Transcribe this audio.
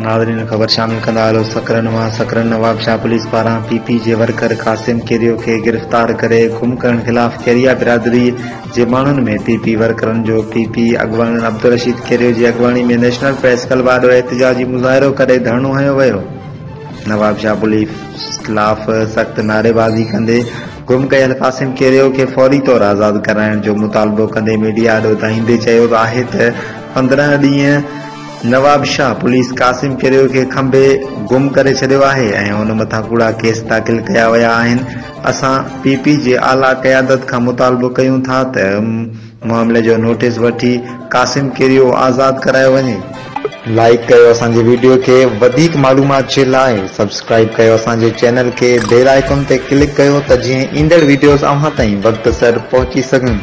ناظرين خبر شامل ڪندا هلو سڪرنڊ مان سڪرنڊ نوابشاهه پوليس پاران پي پي جي ورڪر قاسم ڪيريو کي گرفتار ڪري گم ڪرڻ خلاف ڪيريا برادري جي ماڻهن ۾ پي پي ورڪرن جو پي پي اڳواڻن عبدالرشيد ڪيريو جي اڳواڻي ۾ نيشنل پريس ڪلب آڏو احتجاجي مظاهرو ڪري ڌرڻو هنيو ويو. نوابشاهه پوليس خلاف سخت نعريبازي ڪندي گم ڪيل قاسم ڪيريو کي فوري طور آزاد ڪرائڻ جو مطالبو ڪندي ميڊيا آڏو دانهيندي چيو آهي ته 15 ڏينهن نوابشاهه پوليس قاسم ڪيريو کي کنڀي گم ڪري ڇڏيو آهي ۽ ان مٿان ڪوڙا ڪيس داخل ڪيا ويا آهن، اسان پي پي جي اعليٰ قيادت کان مطالبو ڪيون ٿا ته معاملي جو نوٽيس وٺي قاسم ڪيريو آزاد ڪرايو وڃي. لائيڪ ڪيو اسان جي ويڊيو کي وڌيڪ معلومات جي لاء سبسڪرائيب ڪيو اسان جي چينل کي بيل آئيڪن تي ڪلڪ ڪيو ته جيئن ايندڙ ويڊيوز اوهان تائين وقت سر پهچي سگهن.